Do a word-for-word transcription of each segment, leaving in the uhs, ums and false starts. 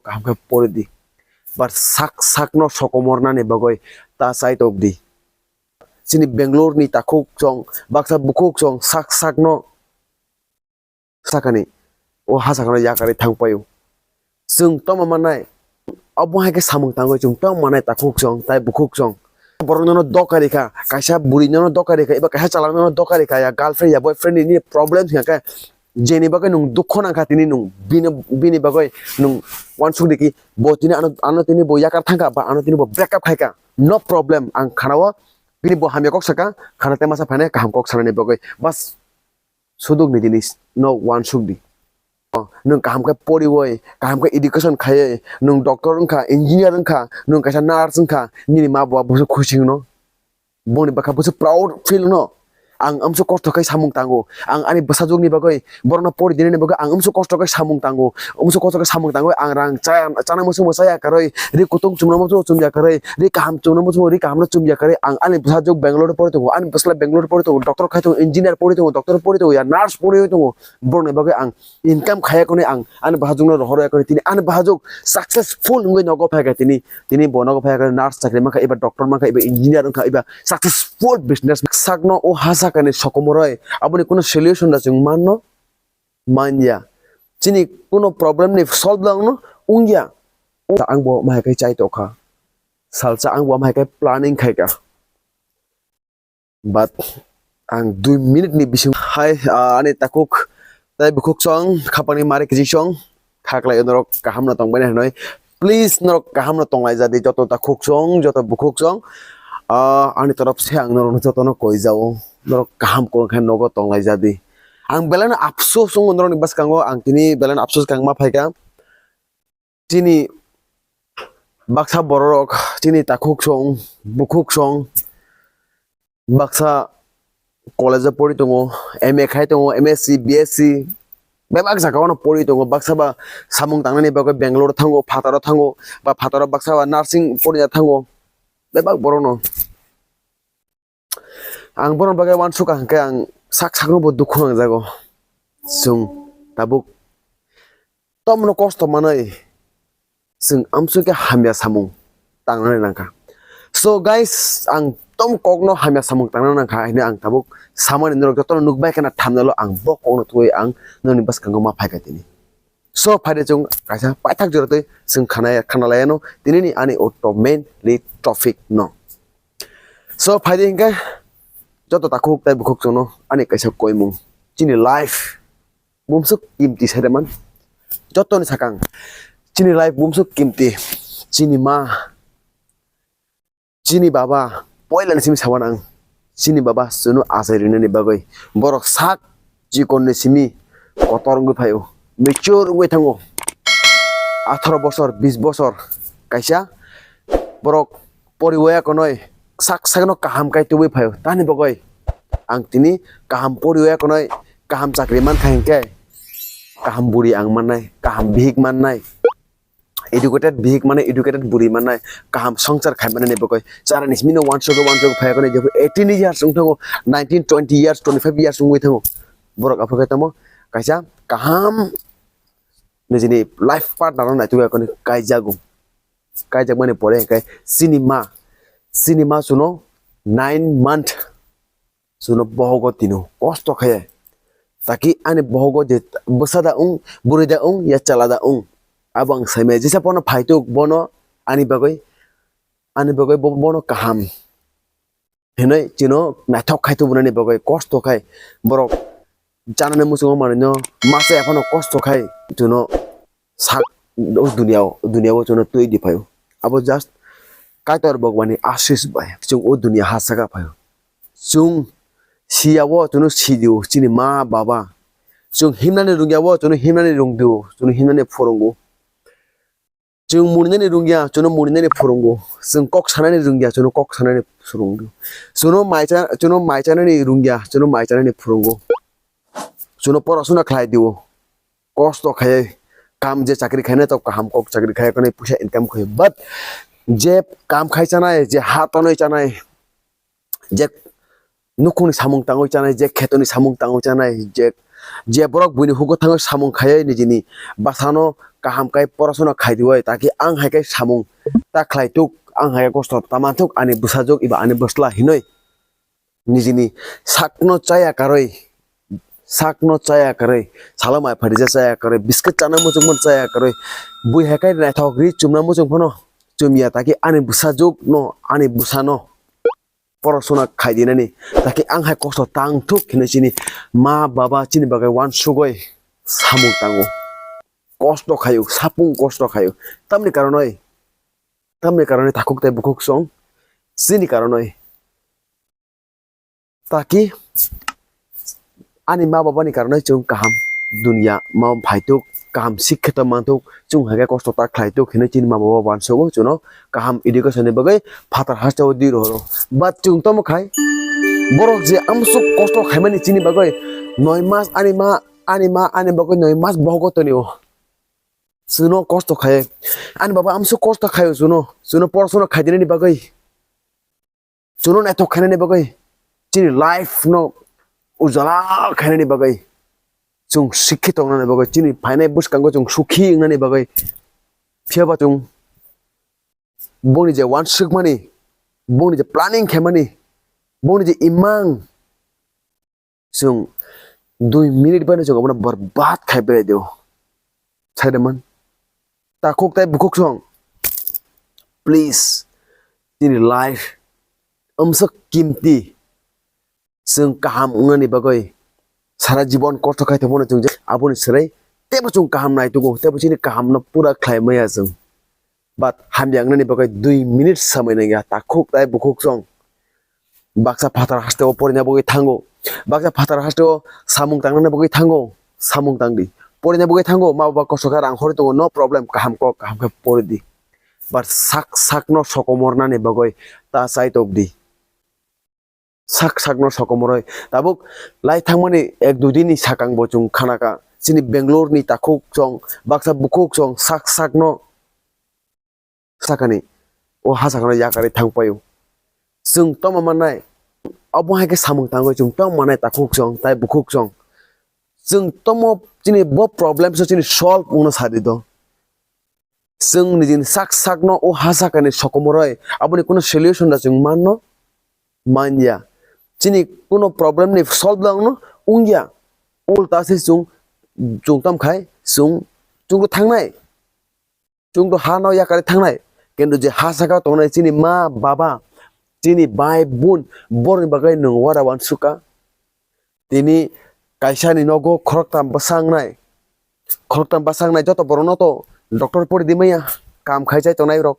kaham khe pori di. Bar sak sakno sokomornani bagwi ta chaitok di. Chini Bangalore ni takhuk chwng, baksa bukhuk chwng sak sakno sakani, o ha sakano yakarwi thang paio. Chwng tongma mannai, obo hai khe samung tangwi chwng tongma mannai takhuk chwng tai bukhuk chwng. Borok nono doka rikha, kaisa bwrwi nono doka rikha, eba kaisa chwla nono doka rikha, ya girlfriend ya boyfriend ni problem thwngya khe, jeni bagwi nwng dukho nangkha tini nwng bini, bini bagwi nwng uansuk rikhi, bo tini ano, ano tini bo yakar thangkha ba ano tini bo break up khaikha, no problem, ang khana o bini bo hamya kok saka, khana te masa phainai kaham kok sanani bagwi, bas. Suduk ni jinis no uansuk di. Oh, nwng kaham khe poriwi, kaham khe education khaiwi, nwng doctor wngkha, engineer wngkha, nwng kaisa nurse wngkha, nini ma bo busu khusi wngno. Boni bwkha busu proud feel wngno. Ang amso kosto khe samung tango. Ang ani bwsajwk ni bagwi, borokno pori dinani bagwi ang amso kosto khe samung tango. Amso kosto khe samung tango. Ang rang chaya, chana muchung bo chaya karwi, ri kutung chumna muchung bo chumya karwi, ri kaham chumna muchung bo ri kaham no chumya karwi. Ang ani bwsajwk Bangalore pori tongo, ani bwsla Bangalore pori tongo, doctor khai tongo, engineer pori tongo, doctor pori tongo, ya nurse pori tongo. Borokni bagwi ang income khaya kwnwi ang ani bwsajwkno rohor ya kwnwi tini ani bwsajwk successful wngwi nogo phaikha tini, tini bo nogo phaikha nurse chakri mankha eba doctor mankha eba engineer wngkha eba successful business sakno o ha sakani sokomoroi aboni kuno solution da chwng manno manya chini kuno problem ni solve da wngno wngya ang bo mahai kai chai tokha salsa ang bo mahai kai planning khaika. But ang dui minute ni bising hai, ah, ani takhuk tai bukhuk song khapangni mari kisi song khaklai norok kaham no tongbai hinoi. Please norok kaham no tonglai jadi joto takhuk song joto bukhuk song, ah, ani torop se ang norok joto no koi jao norok kaham kong khe nogo tonglai jadi. Ang belai no afsus wngo norok ni bwskango ang tini belai no afsus kang ma phaika. Chini baksa bororok, chini takhuk song, bukhuk song, baksa college o pori tongo, M A khai tongo, M S C, B S C, bebak jaga o no pori tongo, baksa ba samung tangnani bagwi Bangalore thango, phataro thango, ba phataro baksa ba nursing porina thango, bebak borok no. Ang bono bagwi uansukha hwnkhe ang sak sakno bo dukhu nangjago. Chwng tabuk tomno kosto manwi chwng amsukhe hamya samung tangnani nangkha. So guys, ang tom kokno hamya samung tangna nangkha hwnwi ang tabuk samani norok jotono nukbai khana thumbnail o ang bo kokno twiwi ang nokni bwskango ma phaikha tini. So phaide chwng kaisa paithak jora twi chwng khana, khana laiano tinini ani o top main lead topic no. So phaide hinkhe joto takhuk tai bukhuk chwngno ani kaisa koimung chini life bumsuk kimti saidaman jotoni sakang chini life bumsuk kimti chini ma Chini baba, poila ni simi sawan ang. Chini baba chwngno achai rinani bagwi. Borok sak chikon ni simi kotor wngwi phaio. Mature wngwi thango. Atharo bosor, bis bosor. Kaisa borok poriwaya konoi sak sakno kaham kai tubui phaio. Tani bagwi ang tini kaham poriwaya konoi kaham chakri mankha hinkhe kaham buri ang mannai, kaham bihik mannai. Educated bihik mane educated buri mane kaham songchar khai mane ni bagwi chara ni simi no wansuk wansuk phai khe eighteen years wng thango, nineteen, twenty years, twenty five years wngwi thango. Borok aphuru khe tamo kaisa kaham nijini life partner no naitugwi khe kaijago. Kaijak mani pore hwnkhe chini ma, chini ma chuno nine month chuno bohogo tino kosto khe. Taki ani bohogo je bwsa da wng, bwrwi da wng, ya chwla da wng. Abo ang saimaya jesa bono phaituk bono ani bagwi, ani bagwi bo-, bono kaham hinwi chino naithok khai tubunani bagwi kosto khai borok chanani muchungo manwino masa yaphano kosto khai chuno sak o dunia o, dunia o chwngno twi di phaio. Abo just Kaitor Bhagwani asis bai chwng o dunia ha saka phaio. Chwng siya o chwngno sidio chini ma baba. Chwng himnani rungya o chwngno himnani rungdio, chwngno himnani phurungo. Chwng murinani rungya chwngno murinani phurungo. Chwng kok sanani rungya chwngno kok sanani phurungo. Chwngno mai cha-, chwngno mai chanani rungya chwngno mai chanani phurungo. Chwngno porasuna khlai dio. Kosto khai kam je chakri khainai to kaham kok chakri khai kwnwi puisa income khai, but je kam khai chanai, je ha tonwi chanai, je nukhungni samung tangwi chanai, je khetoni samung tangwi chanai, je, je borok buini hugo thangwi samung khaiwi nijini bwsano kaham khe porasona khai diwi, taki ang hai khe samung ta khlai tuk, ang hai khe kosto ta man tuk, ani bwsajwk eba ani bwsla hinwi nijini sakno chaya karwi, sakno chaya karwi, salo mai phairija chaya karwi, biscuit chana muchungmano chaya karwi, bui hai khe naithok ri chumna muchung phano chumya, taki ani bwsajwkno, ani bwsano porasona khai dinani, taki ang hai kosto tang thuk hinwi chini ma baba chini bagwi uansugwi samung tango, kosto khaio, sapung kosto khaio. Tamni karonwi, tamni karonwi takhuk tei bukhuk song chini karonwi, taki ani ma babani karonwi chwng kaham dunia ma phaituk, kaham sikkhito mantuk, chwng hai khe kosto ta khlaituk hinwi chini ma baba uansugo chwngno kaham education ni bagwi phatar hasteo di rohoro. But chwng tamo khai borok je amsuk kosto khaimani chini bagwi noi mas ani ma, ani ma ani bagwi noi mas bohogo tonio. Chwngno kosto khai, ani baba amsuk kosto khaio chwngno, chwngno porasona khaidinani bagwi. Chwngno naithok khainani bagwi, chini life no ujala khainani bagwi, chwng sikhi tongnani bagwi, chini phainai bwskango chwng sukhi wngnani bagwi, phiyaba chwng boni je uansukmani, boni je planning khaimani, boni je imang, chwng dui minute bai no chwng abono borbad khai berai di o. Sai de man. Takhuk tai bukhuk song. Please. Chini life. Amsuk kimti. Chwng kaham wngnani bagwi. Sara jibon kosto khai tongmano chwng je. Aboni swrai. Tebo chwng kaham naitugo. Tebo chini kaham no pura khlai maya chwng. But hamya wngnani bagwi dui minute samai nangya. Takhuk tai bukhuk song. Baksa phatar hasteo porina bagwi thango. Baksa phatar hasteo samung tangnani bagwi thango. Samung tangdi. Porina bagwi thango. Ma baba kosto khe rang khorwi tongo. No problem. Kaham kok, kaham khe poridi. But sak sakno sokomornani bagwi ta chai tokdi. Sak sakno sokomoroi. Tabuk lai thangmani ek dui din ni sakang bo chwng khanaka. Chini Bangalore ni takhuk chwng, baksa bukhuk chwng sak sakno sakani, o ha sakano yakarwi thang paio. Chwng tongma mannai, obo hai khe samung tangwi chwng tongma mannai takhuk chwng tai bukhuk chwng. Chwng tongmo chini bo problem so chini solve wngno sadi do. Chwng nijini sak sakno o ha sakani sokomoroi aboni kuno solution da chwng manno manya. Chini kuno problem ni solve da wngno wngya. Ulta se chwng, chwng tamo khai chwng, chwng thangnai. Chwng to ha no yakarwi thangnai, kintu je ha saka tongnai chini ma, baba, chini bai, bun, borokni bagwi nwng uara uansukha. Tini kaisa ni nogo khoroktham bwsa wngnai, khoroktham bwsa wngnai joto borokno to doctor pori di manya, kam khai chai tongnai rok,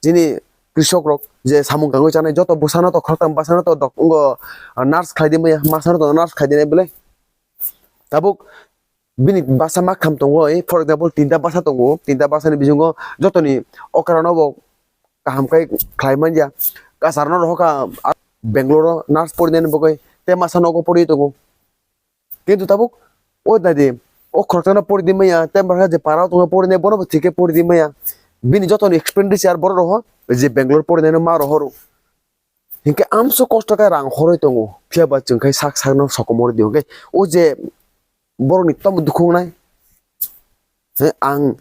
chini krisok rok je samung tangwi chanai joto bwsano to khoroktham bwsano to dok-, wngo, nurse khlai di manya, masano to nurse khlai di nai belai. Tabuk bini basa maktham tongo, eh, for example, tinta basa tongo, tinta basa ni bisingo jotoni okra no bo kaham khe khlai manya, kasar no rohor kha, ah, Bangalore o nurse porinani bagwi, tei masa nogo pori tongo. Kintu tabuk o dadi, o khoroksa no pori di manya, tei masa je para o tongo porinai, bono bo thik khe pori di manya. Bini jotoni expenditure borok roho, je Bangalore porinai no ma rohoro. Hinkhe amso kosto khe rang horoi tongo, phiya ba chwng khe sak sakno sokomoroi di. Hinkhe o je borokni tamo dukhu wngnai, he, ang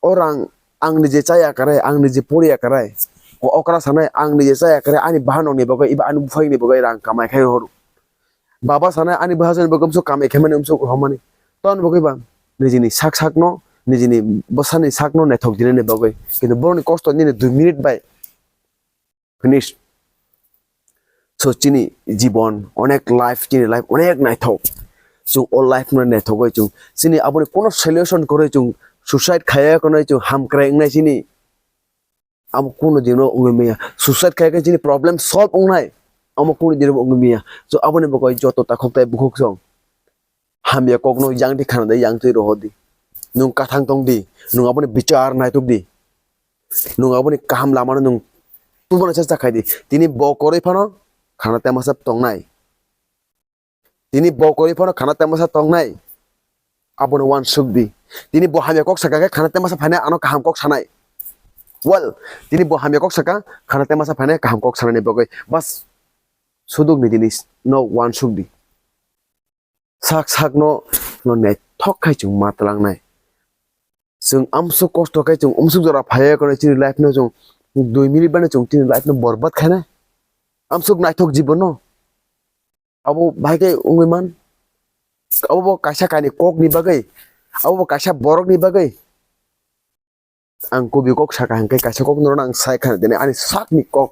o rang ang nije chaya karai, ang nije poriya karai, o okra sanai, ang nije chaya karai, ani bahanokni bagwi eba ani buphaini bagwi rang kamai khai rohoro. Baba sanai, ani bwsajoni bagwi umsuk kamai khaimani, umsuk rohormani. Tamoni bagwi ba nijini sak sakno, nijini bwsani sakno naithok dinani bagwi. Kintu borokni kosto nini dui minute bai finish. So, chini jibon, onek life, chini life onek naithok. Chwng o life no naithogwi chwng chini aboni kuno solution kwrwi chwng suicide khaiya kwrwi chwng hamkrai wngnai chini. Abo kuno dino wngwi manya. Suicide khaiya khe chini problem solve wngnai. Amo kuno dino wngwi manya. So, aboni bagwi joto takhuk tai bukhuk song. Hamya kokno yang di khana de yang twi rohor di. Nwng kathang tong di. Nwng aboni bichar naituk di. Nwng aboni kaham lamano nwng tubuna chesta khai di. Tini bo kwrwi phano khana temasa tongnai. Tini bo kwrwi phano khana temasa tongnai. Abono uansuk di. Tini bo hamya kok saka khe khana temasa phainai ano kaham kok sanai. Well, tini bo hamya kok saka khana temasa phainai kaham kok sanani bagwi. Bas suduk ni jinis no uansuk di. Sak sakno, no naithok khai chwng ma twlangnai. Chwng amsuk kosto khe chwng amsuk jora phaiya khe chini life no chwng dui minute bani chwng chini life no borbad khainai. Amsuk naithok jibon no. Abo bahai khe wngwi man. Abo bo kaisa kainwi kok ni bagwi. Abo bo kaisa borok ni bagwi. Ang kubui kok saka hwnkhe kaisa kok norok ang sai khana dinai ani sakni kok.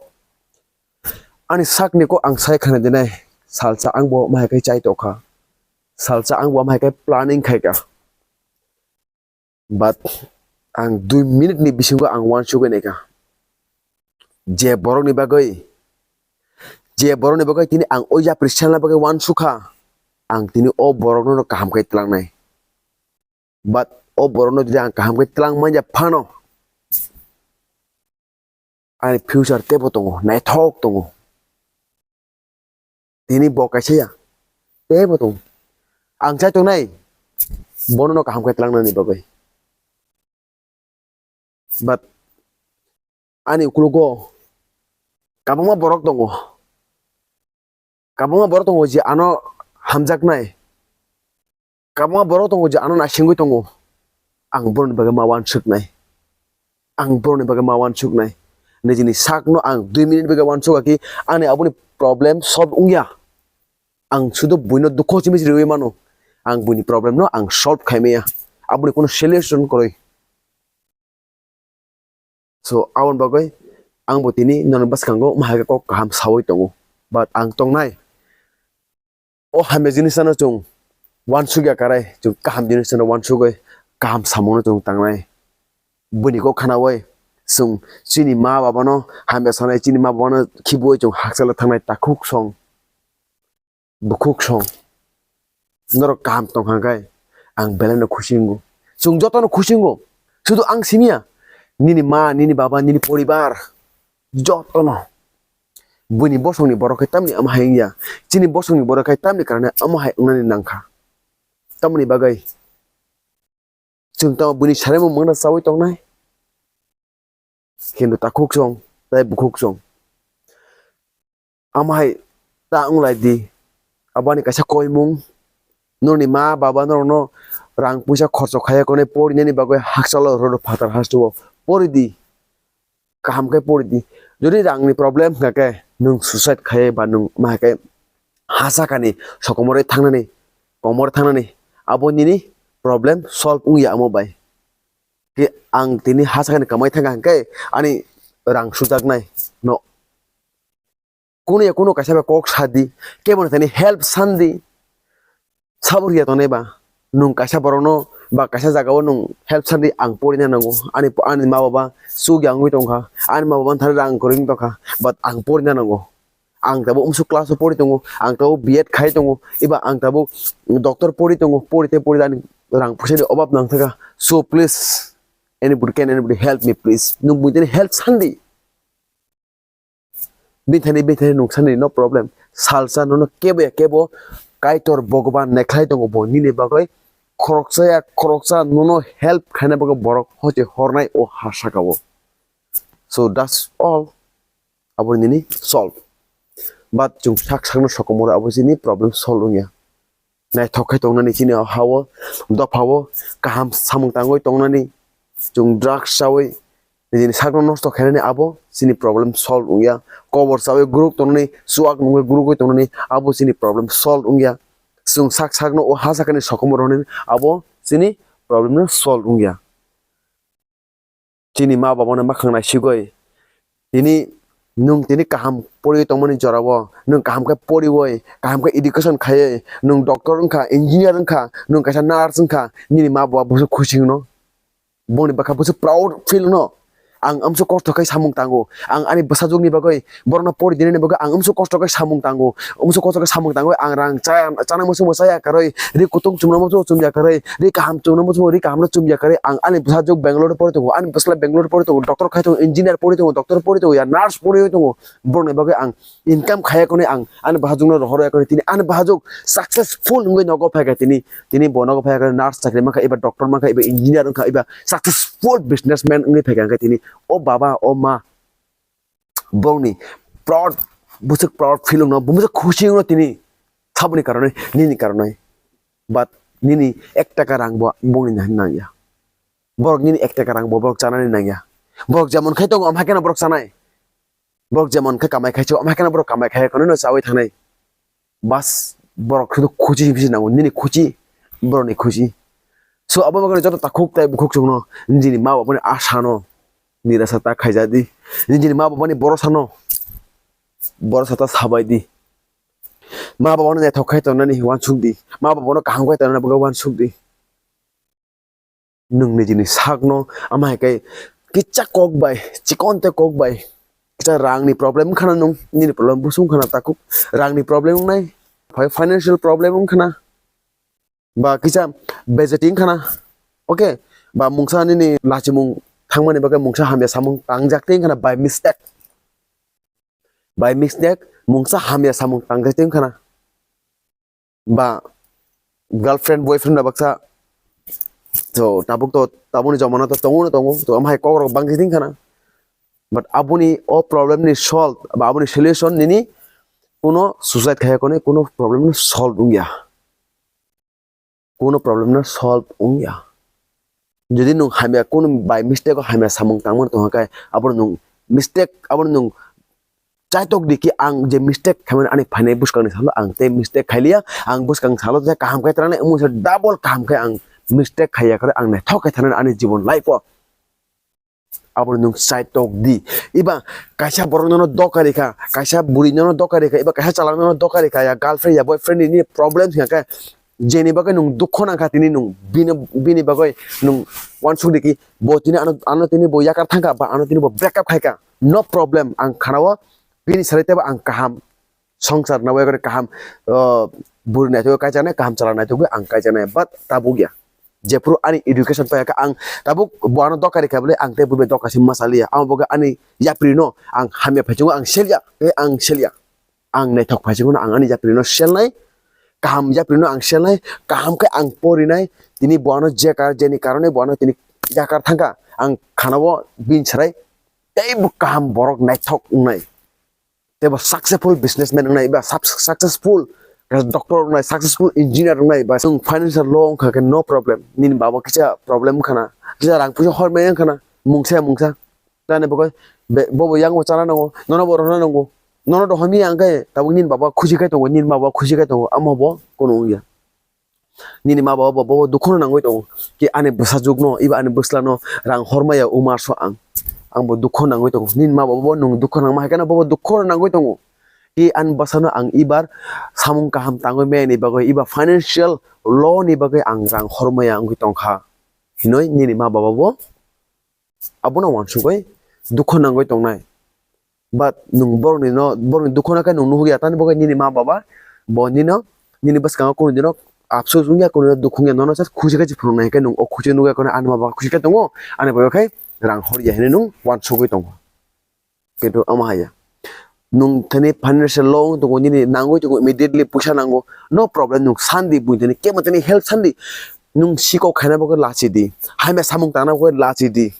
Ani sakni kok ang sai khana dinai. Salsa ang bo mahai khe chai tokha. Salsa ang bo mahai khe planning khaikha. But ang dui minute ni bisingo ang uansugwi naikha. Je borokni bagwi, je borokni bagwi tini ang o yapri selna bagwi uansukha, ang tini o borokno kaham khe tlangnai. But o borokno jodi ang kaham khe tlang manya phano, ani future teibo tongo, naithok tongo. Tini bo kaisa ya, teibo tongo. Ang chai tongnai, bono no kaham khe tlangnani bagwi. But ani ukologo kabangma borok tongo. Kabangma borok tongo je ano hamjaknai. Kabangma borok tongo je ano naisingwi tongo. Ang borokni bagwi ma uansuknai. Ang borokni bagwi ma uansuknai. Nijini sakno ang dui minute bagwi uansukha ki ani aboni problem solve wngya. Ang sudu buino dukho simi riwi mano. Ang buini problem no ang solve khaimaya. Aboni kuno solution kwrwi. So, aboni bagwi ang bo tini nono bwskango mahai khe kok kaham sawi tongo. But ang tongnai. O hamya jinis ano chwng uansukya karai, chwng kaham jinis ano uansugwi kaham samungno chwng tangnai. Buini kok khanawi chwng chini ma babano hamya sanai, chini ma babano khibiwi chwng hakchalo thangnai takhuk song. Bukhuk song. Norok kaham tongkha khe ang belai no khusi wngo. Chwng joto no khusi wngo. Sudu ang simiya. Nini ma, nini baba, nini poribar. Joto no. Buini bosongni borok khe tamni omo hai wngya. Chini bosongni borok khe tamni karane omo hai wngnani nangkha. Tamoni bagwi. Chwng tamo buini sarimung mangna chawi tongnai. Kintu takhuk song, tei bukhuk song. Amo hai ta wng lai di. Aboni kaisa koimung. Noni ma baba norokno rang puisa khorcho khaiya konwi porinani bagwi hakchalo rw phatar hasteo pori di. Kaham khe pori di. Jodi rangni problem wngkha khe nwng suicide khaiwi ba nwng ma hai khe ha sakani sokomorwi thangnani, komor thangnani, abo nini problem solve wngya amo bai. Khe ang tini ha sakani kamai thangkha hwnkhe ani rang sujaknai no. Kunuya kunu kaisa bai kok sadi, kebo no tini help sandi. Sabo riya tongnai ba, nwng kaisa borokno ba kaisa jagao nwng help sadi, ang porina nango, ani, ani ma baba chukya wngwi tongkha, ani ma baba thani rang kwrwi wng tongkha, but ang porina nango. Ang tabuk umsuk class o pori tongo, ang tabuk B Ed khai tongo, eba ang tabuk doctor pori tongo, pori tei pori ani rang puisa ni obab nang thaka. So please, anybody can anybody help me please. Nwng buini tini help sandi. Bini thani, bini thani nwng sani, no problem. Salsa nono kebo ya kebo Kaitor Bhagwan naikhlai tongo bo nini bagwi. Khoroksa ya khoroksa nono help khaina bagwi borok hoite hornai o ha saka o. So that's all. Abo nini solve. But chwng sak sakno sokomoro abo chini problem solve wngya. Naithok khe tongnani chini o ha-o, dopha-o kaham samung tangwi tongnani, chwng drugs chawi nijini sakno nosto khainani abo chini problem solve wngya. Kobor chawi guruk tongnani, chuak nungwi gurugwi tongnani abo chini problem solve wngya. Chwng sak sakno o ha sakani sokomoro hwnwi abo chini problem no solve wngya. Chini ma babano makhang naisigwi tini nwng tini kaham poriwi tongmani jorao nwng kaham khe poriwi, kaham khe education khaiwi nwng doctor wngkha, engineer wngkha, nwng kaisa nurse wngkha, nini ma baba busu khusi wngno, bongni bwkha busu proud feel wngno. Ang amso kosto khe samung tango, ang ani bwsajwkni bagwi borokno pori dinani bagwi ang umsuk kosto khe samung tango, umsuk kosto khe samung tangwi ang rang chaya, chana muchungbo chaya kwrwi, ri kutung chumna muchungbo chumya kwrwi, ri kaham chumna muchungbo ri kahamno chumya kwrwi, ang ani bwsajwk Bangalore pori tongo, ani bwsla Bangalore pori tongo, doctor khai tongo, engineer pori tongo, doctor pori tongo, ya nurse poriwi tongo, borokni bagwi ang income khaya kwnwi ang ani bwsajwkno rohor ya kwnwi tini ani bwsajwk successful wngwi nogo phaikha tini, tini bo nogo phaikha nurse chakri mankha eba doctor mankha eba engineer wngkha eba successful businessman wngwi phaikha hwnkhe tini o baba o ma borokni proud, bwswk proud feel wngno, bwswk khusi wngno tini saboni karonwi, nini karonwi. But nini ek taka rang bo bongni nangya. Borok nini ek taka rang bo borok chanani nangya. Borok jemon khai tongo, omo hai kheno borok chanai. Borok jemon khe kamai khai se, omo hai kheno borok kamai khai kheno no chaui thangnai. Bas, borok khe khuchi bisi nango, nini khuchi, borokni khuchi. So, abo bagwi joto takhuk tai bukhuk chwngno nini ma babani asano nirasa ta khaijadi. Nini ma babani borosano borosata sabaidi. Ma babano naithok khai tongnani uansukdi. Ma babano kaham khai tongnani bagwi uansukdi. Nwng nijini sakno ama hai khe kisa kok bai, chikon tei kok bai, kisa rangni problem wngkhana nwng, nini problem busu wngkhana takhuk, rangni problem wngnai, phai financial problem wngkhana, ba kisa bejati wngkhana, okay, ba mungsa nini lachimung thangmani bagwi mungsa hamya samung tangjak tei wngkhana by mistake, by mistake mungsa hamya samung tangjak tei wngkhana. Ba girlfriend, boyfriend ba baksa, so, tabuk to, tabukni jomano to tongo no tongo, to, omo hai kok rok bangsi thing khana. But aboni o problem ni solve, ba aboni solution nini kuno suicide khaya kone kuno problem ni solve wngya. Kuno problem no solve wngya. Jodi nwng hamya kuno by mistake o hamya samung tangmani tongkha khe, abo nwng mistake, abo nwng chaitok di ki ang je mistake khaimani ani phainai bwskangni salo ang tei mistake khailiya, ang bwskang salo je kaham khai tanani, omo se double kaham khai ang mistake khaiya khe ang naithok khai thanani ani jibon life o. Abo nwng chaitok di. Iba kaisa borok nono doka rikha, kaisa bwrwi nono doka rikha, iba kaisa chalak nono doka rikha, ya girlfriend ya boyfriend ni problem thangkha khe, jeni bagwi nwng dukho nangkha tini nwng bini, bini bagwi nwng uansuk di ki bo tini ano, ano tini bo yakar thangkha ba ano tini bo break up khaikha. No problem, ang khanao bini salai tebo ang kaham songsar na waikwrwi kaham, o, bwrwi naitugwi kaijaknai, kaham chwla naitugwi ang kaijaknai, but tabuk ya. Jephuru ani education paikha ang tabuk bo ano doka rikha bwle ang tei bwrwi bai doka se ma chaliya. Amo bagwi ani yapri no ang hamya phaichungo ang selya, tei ang selya. Ang naithok phaichungo ang ani yapri no selnai, kaham yapri no ang selnai, kaham khe ang porinai, tini bo ano je kar-, jeni karone bo ano tini yakar thangkha, ang khanao bini sarai tei bo kaham borok naithok wngnai. Tei bo successful businessman wngnai, ba sub-, successful doctor wngnai, successful engineer wngnai, ba chwng financial law wngkha khe no problem. Nini baba kisa problem wngkhana, kisa rang puisa hormai wngkhana, mungsa mungsa. Tani bagwi be-, bobo yang bo chana nango, nono bo rwna nango. Nono dohor mi ang khe tabuk nini baba khusi khai tongo, nini baba khusi khai tongo, amo bo kuno wngya. Nini ma baba bo, bo dukho no nangwi tongo. Ki ani bwsajwk no, iba ani bwsla no rang hormaya umarso ang. Ang bo dukho nangwi tongo. Nini ma baba bo nwng dukho nangma hai kheno bo, bo dukho no nangwi tongo. Ki ani bwsa no ang ibar samung kaham tangwi maya ni bagwi, iba financial law ni bagwi ang rang hormaya wngwi tongkha. Hinoi nini ma baba bo abono uansugwi dukho nangwi tongnai. But nwng borokni no, borokni dukho no khe nwng nuhukya, tani bo khe nini ma baba bo nino, nini bwskango kunu dino afsus wngya, kunu dino dukhu wngya, nono just khusi khe se phunuknai, hwnkhe nwng o khusi nukya, kunu ani ma baba khusi khe tongo, ani baba khe rang horya hinwi nwng uansugwi tongo. Kintu omo haiya. Nwng thani financial law wng tongo, nini nangwi tongo, immediately puisa nango, no problem, nwng sandi buini thani, kebo thani help sandi. Nwng sikok khaina bagwi lachi di, hamya samung tangna bagwi lachi di.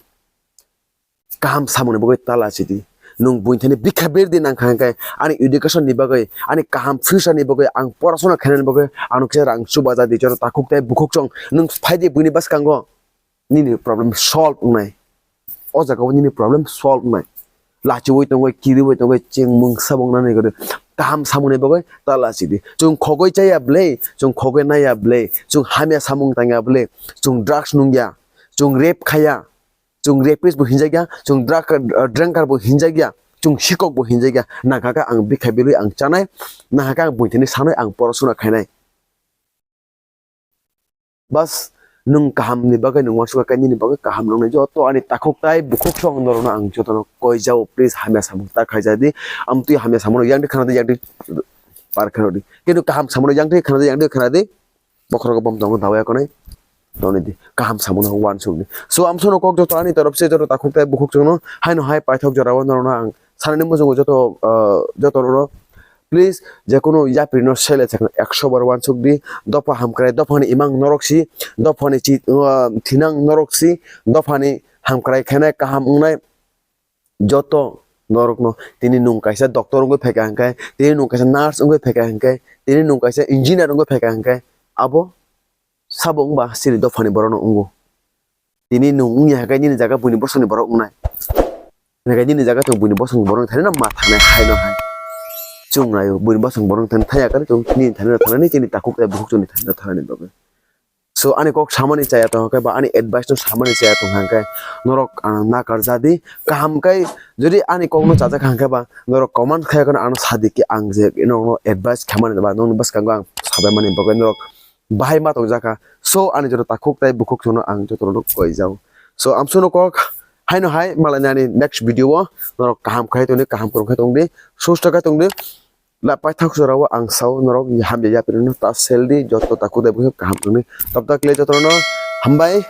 Kaham samungni bagwi ta lachi di. Nwng buini thani bikha berdi nangkha hwnkhe, ani education ni bagwi, ani kaham future ni bagwi, ang porasona khainani bagwi, ano kisa rang chubaja di, joto takhuk tei bukhuk chwng. Nwng phaidi buini bwskango, nini problem solve wngnai. O jaga o nini problem solve wngnai. Lachiui tongwi, kiriui tongwi, chwng mungsa bo wngnani kwrwi. Kaham samungni bagwi ta lachi di. Chwng khogwi chaya bwle, chwng khogwi naiya bwle, chwng hamya samung tangya bwle, chwng drugs nungya, chwng rape khaya, chwng rapist bo hinjakya, chwng drug, uh, drinker bo hinjakya, chwng sikok bo hinjakya. Nangkha khe ang bikha bilwi ang chanai, nangkha khe ang buini thani sanwi ang porasona khainai. Bas, nwng kaham ni bagwi nwng uansukha khe nini bagwi kaham nwngnai. Joto ani takhuk tai bukhuk song norokno ang jotono koi jao, please hamya samung ta khaijadi. Amtwi hamya samung yang di khana di, yang di par khana di. Kintu kaham samung yang di khana di, yang di khana di. Bokhorogo bom tongo dawai konai. Toni di. Kaham samung no uansuk di. So, amsono kok joto ani torop se joto takhuk tai bukhuk chwngno haino hai paithak jorao norokno ang sanani muchungo joto, ah, joto rokno please jekunu yapri no sele chakna ekso bar uansuk di. Dopha hamkrai, dophani imang norok si, dophani chi, ah, thinang norok si, dophani hamkrai khenai kaham wngnai. Joto norokno tini nwng kaisa doctor wngwi phaikha hwnkhe, tini nwng kaisa nurse wngwi phaikha hwnkhe, tini nwng kaisa engineer wngwi phaikha hwnkhe, abo sabo wngba chini dophani borokno wngo. Tini nwng wngya hwnkhe nini jaga buini bosongni borok wngnai. Hwnkhe nini jaga chwng buini bosongni borok thani no ma thangnai hai no hai. Chwng naio buini bosongni borok thani thaya kare chwng nini thani no thangnani chini takhuk tei bukhuk chwngni thani no thangnani bagwi. So ani kok samani chaya tong khe ba ani advice no samani chaya tong khe norok ang nakar jadi kaham kai jodi ani kok no chajak kha khe ba norok comment khai kheno ano sadi ki ang je norok no advice khamani ba nokni bwskango ang sabai mani bagwi norok bahai ma tongjakha. So ani joto takhuk tei bukhuk sono ang joto rok koi jao. So amsono kok haino hai malai nani next video o norok kaham khai tongdi, kaham kwrwng khai tongdi, susto khai tongdi. La paithak jora o ang sao norok hamya yapri no ta seldi joto takhuk tei bukhuk kaham tongdi. Tabtak le joto no hambai.